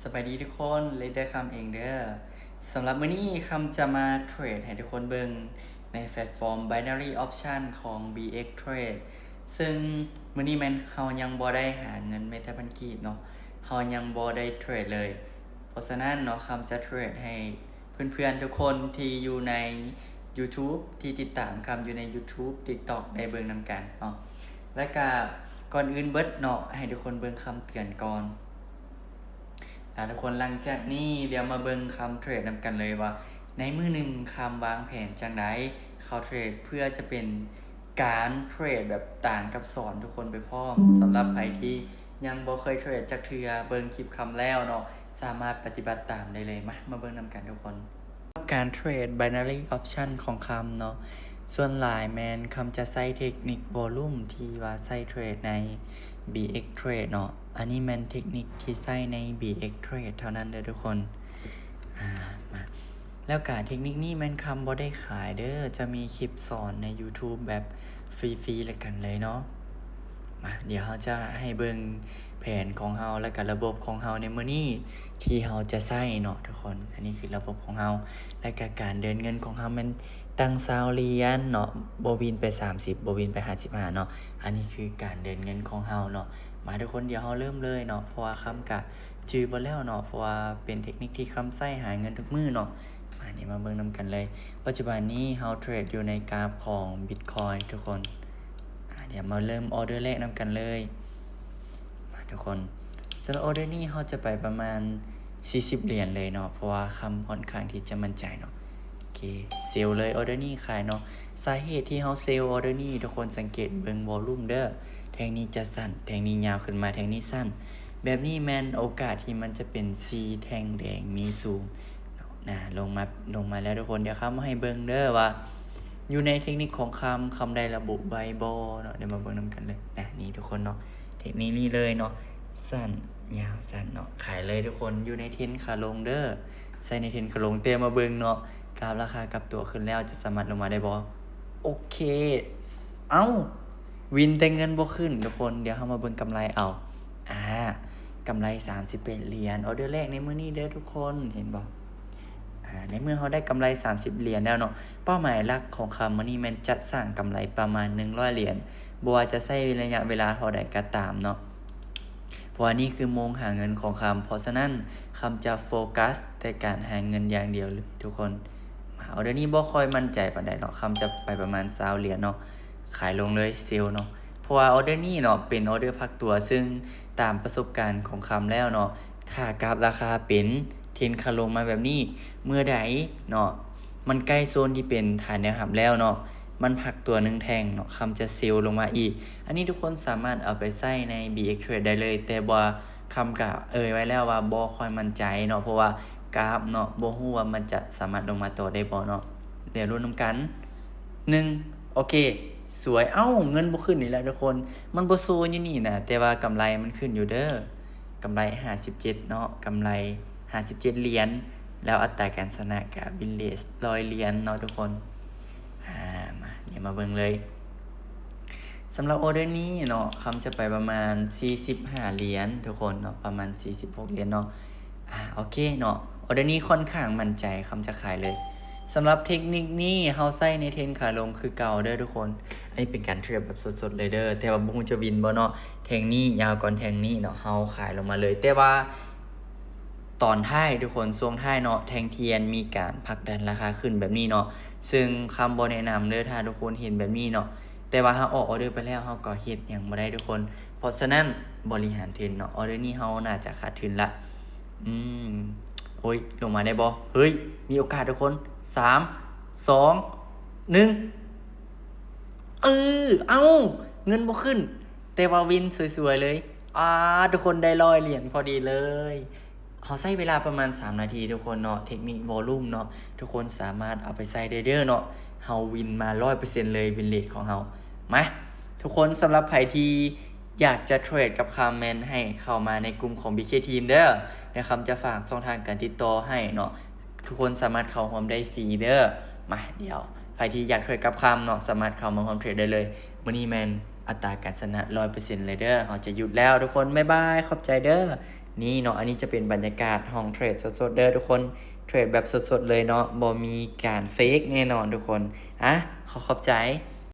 ສະບາຍດີທຸກຄົນ ເລດເດີຄຳເອງເດີ. ສຳລັບມື້ນີ້ຄຳຈະມາເທຣດໃຫ້ທຸກຄົນເບິ່ງໃນແພລດຟອມ Binary Option ຂອງ BX Trade ເຊິ່ງມື້ນີ້ແມ່ນເຮົາຍັງບໍ່ໄດ້ຫາເງິນແມ້ແຕ່ພັນກີບເນາະ, ເຮົາຍັງບໍ່ໄດ້ເທຣດເລີຍ. ເພາະສະນັ້ນເນາະ ຄຳຈະເທຣດໃຫ້ເພື່ອນໆທຸກຄົນທີ່ຢູ່ໃນ YouTube ທີ່ຕິດຕາມຄຳຢູ່ໃນ YouTube TikTok ໄດ້ເບິ່ງນຳກັນເນາະ. ແລະກະກ່ອນອື່ນເບິດເນາະ ໃຫ້ທຸກຄົນເບິ່ງຄຳເຕືອນກ່ອນ. ອ່າ ທຸກຄົນ ຫຼັງຈາກນີ້ດຽວມາເບິ່ງຄຳເທຣດນຳກັນເລີຍວ່າ ໃນມື້ໜຶ່ງຄຳວາງແຜນຈັ່ງໃດ ເຂົ້າເທຣດເພື່ອຈະເປັນການເທຣດແບບຕາງກັບສອນທຸກຄົນໄປພ້ອມ. ສຳລັບໃຜທີ່ຍັງບໍ່ເຄີຍເທຣດຈັກເທື່ອ ເບິ່ງຄລິບຄຳແລ້ວເນາະ ສາມາດປະຕິບັດຕາມໄດ້ເລີຍ. ມາ ມາເບິ່ງນຳກັນທຸກຄົນ. ການເທຣດ Binary Option ຂອງຄຳເນາະ ສ່ວນຫຼາຍແມ່ນຄຳຈະໃຊ້ເທັກນິກ Volume ທີ່ວ່າໃຊ້ເທຣດໃນ BX Trade ເນາະ. ອັນນີ້ແມ່ນເທັກນິກທີ່ໃຊ້ໃນ BX Trade ເທົ່ານັ້ນເດີທຸກຄົນ. ອ່າ ມາ ແລ້ວກະເທັກນິກນີ້ແມ່ນຄຳບໍ່ໄດ້ຂາຍເດີ, ຈະມີຄລິບສອນໃນ YouTube ແບບຟຣີໆລະກັນເລີຍເນາະ. ມາ ດຽວເຮົາຈະໃຫ້ເບິ່ງແຜນຂອງເຮົາ ແລະກະລະບົບຂອງເຮົາໃນມື້ນີ້ທີ່ເຮົາຈະໃຊ້ເນາະທຸກຄົນ. ອັນນີ້ຄືລະບົບຂອງເຮົາ ແລະກະການເດີນເງິນຂອງເຮົາແມ່ນຕັ້ງຊາວຫຼຽນເນາະ, ບໍ່ວິນໄປສາມສິບ ບໍ່ວິນໄປຫ້າສິບຫ້າເນາະ. ອັນນີ້ຄືການເດີນເງິນຂອງເຮົາເນາະ. ມາທຸກຄົນ ດຽວເຮົາເລີ່ມເລີຍເນາະ ເພາະວ່າຄຳກະຈື່ເບິດແລ້ວເນາະ ເພາະວ່າເປັນເທັກນິກທີ່ຄຳໃຊ້ຫາເງິນທຸກມື້ເນາະ. ມາ ດຽວມາເບິ່ງນຳກັນເລີຍ. ປັດຈຸບັນນີ້ເຮົາເທຣດຢູ່ໃນກາຟຂອງ Bitcoin ທຸກຄົນ. ອາ ດຽວມາເລີ່ມອອເດີແລກນຳກັນເລີຍ. ມາທຸກຄົນ ສຳລັບອອເດີນີ້ເຮົາຈະໄປປະມານສີ່ສິບຫຼຽນເລີຍເນາະ ເພາະວ່າຄຳຂ້ອນຂ້າງທີ່ຈະໝັ້ນໃຈເນາະ. ໂອເຄ ເຊວເລີຍ ອອເດີນີ້ຂາຍເນາະ. ສາເຫດທີ່ເຮົາເຊວອອເດີນີ້ ທຸກຄົນສັງເກດເບິ່ງ Volume ເດີ, ແທ່ງນີ້ຈະສັ້ນ ແທ່ງນີ້ຍາວຂຶ້ນມາ ແທ່ງນີ້ສັ້ນ. ແບບນີ້ແມ່ນໂອກາດທີ່ມັນຈະເປັນ C ແທ່ງແດງມີສູງເນາະ. ນະ ລົງມາ ລົງມາແລ້ວທຸກຄົນ. ດຽວຄຳໃຫ້ເບິ່ງເດີວ່າ ຢູ່ໃນເທັກນິກຂອງຄຳ ຄຳໄດ້ລະບຸໄວ້ບໍ່ເນາະ. ດຽວມາເບິ່ງນຳກັນເລີຍ. ນະ ນີ້ທຸກຄົນເນາະ ເທັກນິກນີ້ເລີຍເນາະ, ສັ້ນ ຍາວ ສັ້ນເນາະ. ຂາຍເລີຍທຸກຄົນ ຢູ່ໃນເທຣນຂາລົງເດີ, ໃຊ້ໃນເທຣນຂາລົງ. ແຕ່ມາເບິ່ງເນາະ ກາຟລາຄາກັບຕົວຂຶ້ນແລ້ວ ຈະສາມາດລົງມາໄດ້ບໍ່? ໂອເຄ ເອົ້າ ວິນແຕ່ເງິນບໍ່ຂຶ້ນທຸກຄົນ. ດຽວເຮົາມາເບິ່ງກຳໄລເອົາ. ອາ ກຳໄລສາມສິບແປດຫຼຽນ ອອເດີແລກໃນມື້ນີ້ເດີທຸກຄົນ ເຫັນບໍ່? ອາ ໃນເມື່ອເຮົາໄດ້ກຳໄລສາມສິບຫຼຽນແລ້ວເນາະ, ເປົ້າໝາຍຫຼັກຂອງຄຳມື້ນີ້ແມ່ນຈັດສ້າງກຳໄລປະມານໜຶ່ງຮ້ອຍຫຼຽນ, ບໍ່ວ່າຈະໃຊ້ໄລຍະເວລາເທົ່າໃດກໍຕາມເນາະ. ເພາະວ່ານີ້ຄືໂມງຫາເງິນຂອງຄຳ, ເພາະສະນັ້ນ ຄຳຈະໂຟກັສແຕ່ການຫາເງິນຢ່າງດຽວເລີຍທຸກຄົນ. ອາ ອອເດີນີ້ບໍ່ຄ່ອຍໝັ້ນໃຈປານໃດເນາະ, ຄຳຈະໄປປະມານຊາວຫຼຽນເນາະ. ຂາຍລົງເລີຍ ເຊວເນາະ. ເພາະວ່າອອເດີນີ້ເນາະ ເປັນອອເດີພັກຕົວ, ເຊິ່ງຕາມປະສົບການຂອງຄຳແລ້ວເນາະ ຖ້າກາຟລາຄາເປັນເທຣນຂາລົງມາແບບນີ້ ເມື່ອໃດເນາະ ມັນໃກ້ໂຊນທີ່ເປັນຖານແນວຮັບແລ້ວເນາະ, ມັນພັກຕົວໜຶ່ງແທ່ງເນາະ, ຄຳຈະເຊວລົງມາອີກ. ອັນນີ້ທຸກຄົນສາມາດເອົາໄປໃຊ້ໃນ BX Trade ໄດ້ເລີຍ, ແຕ່ວ່າຄຳກະເອີ່ຍໄວ້ແລ້ວວ່າບໍ່ຄ່ອຍໝັ້ນໃຈເນາະ, ເພາະວ່າກາຟເນາະ ບໍ່ຮູ້ວ່າມັນຈະສາມາດລົງມາຕໍ່ໄດ້ບໍ່ເນາະ. ດຽວລຸ້ນນຳກັນ. ໜຶ່ງ ໂອເຄ ສວຍ. ເອົ້າ ເງິນບໍ່ຂຶ້ນອີກແລ້ວທຸກຄົນ, ມັນບໍ່ໂຊຢູ່ນີ້ນະ ແຕ່ວ່າກຳໄລມັນຂຶ້ນຢູ່ເດີ. ກຳໄລຫ້າສິບເຈັດເນາະ, ກຳໄລຫ້າສິບເຈັດຫຼຽນ, ແລ້ວອັດຕາການຊະນະກະວິນເລດຮ້ອຍຫຼຽນເນາະທຸກຄົນ. ອາ ມາ ດຽວມາເບິ່ງເລີຍ. ສຳລັບອອເດີນີ້ເນາະ ຄຳຈະໄປປະມານສີ່ສິບຫ້າຫຼຽນທຸກຄົນເນາະ, ປະມານສີ່ສິບຫົກຫຼຽນເນາະ. ອາ ໂອເຄເນາະ, ອອເດີນີ້ຂ້ອນຂ້າງໝັ້ນໃຈ ຄຳຈະຂາຍເລີຍ. ສຳລັບເທັກນິກນີ້ເຮົາໃຊ້ໃນເທຣນຂາລົງຄືເກົ່າເດີທຸກຄົນ. ອັນນີ້ເປັນການເທຣດແບບສົດໆເລີຍເດີ, ແຕ່ວ່າບໍ່ຮູ້ຈະວິນບໍ່ເນາະ. ແທ່ງນີ້ຍາວກ່ອນແທ່ງນີ້ເນາະ, ເຮົາຂາຍລົງມາເລີຍ. ແຕ່ວ່າຕອນທ້າຍທຸກຄົນ, ຊ່ວງທ້າຍເນາະ, ແທ່ງທຽນມີການຜັກດັນລາຄາຂຶ້ນແບບນີ້ເນາະ, ເຊິ່ງຄຳບໍ່ແນະນຳເດີ ຖ້າທຸກຄົນເຫັນແບບນີ້ເນາະ. ແຕ່ວ່າເຮົາອອກອອເດີໄປແລ້ວ ເຮົາກໍເຮັດຫຍັງບໍ່ໄດ້ທຸກຄົນ. ເພາະສະນັ້ນ ບໍລິຫານເທຣນເນາະ, ອອເດີນີ້ເຮົາໜ້າຈະຂາດທຶນລະ. ອືມ ໂອ້ຍ ລົງມາໄດ້ບໍ່? ເຮີ້ຍ ມີໂອກາດທຸກຄົນ. ສາມ ສອງ ໜຶ່ງ ເອີ ເອົ້າ ເງິນບໍ່ຂຶ້ນ ແຕ່ວ່າວິນສວຍໆເລີຍ. ອາ ທຸກຄົນໄດ້ຮ້ອຍຫຼຽນພໍດີເລີຍ. ເຮົາໃຊ້ເວລາປະມານສາມນາທີທຸກຄົນເນາະ, ເທັກນິກວໍລຸ່ມເນາະ, ທຸກຄົນສາມາດເອົາໄປໃຊ້ໄດ້ເດີເນາະ. ເຮົາວິນມາຮ້ອຍເປີເຊັນເລີຍ ວິນເລດຂອງເຮົາ. ມາ ທຸກຄົນ ສຳລັບໃຜທີ່ຢາກຈະເທຣດກັບຄຳ ແມ່ນໃຫ້ເຂົ້າມາໃນກຸ່ມຂອງ BK Team ເດີ. ດຽວຄຳຈະຝາກຊ່ອງທາງການຕິດຕໍ່ໃຫ້ເນາະ, ທຸກຄົນສາມາດເຂົ້າຮ່ວມໄດ້ຟຣີເດີ. ມາ ດຽວໃຜທີ່ຢາກເທຣດກັບຄຳເນາະ ສາມາດເຂົ້າມາຮ່ວມເທຣດໄດ້ເລີຍ. ມື້ນີ້ແມ່ນອັດຕາການຊະນະຮ້ອຍເປີເຊັນເລີຍເດີ. ເຮົາຈະຢຸດແລ້ວທຸກຄົນ, ບາຍບາຍ ຂອບໃຈເດີ. ນີ້ເນາະ ອັນນີ້ຈະເປັນບັນຍາກາດຫ້ອງເທຣດສົດໆເດີທຸກຄົນ ເທຣດແບບສົດໆເລີຍເນາະ ບໍ່ມີການເຟກແນ່ນອນທຸກຄົນ. ອ່ະ ຂໍຂອບໃຈ.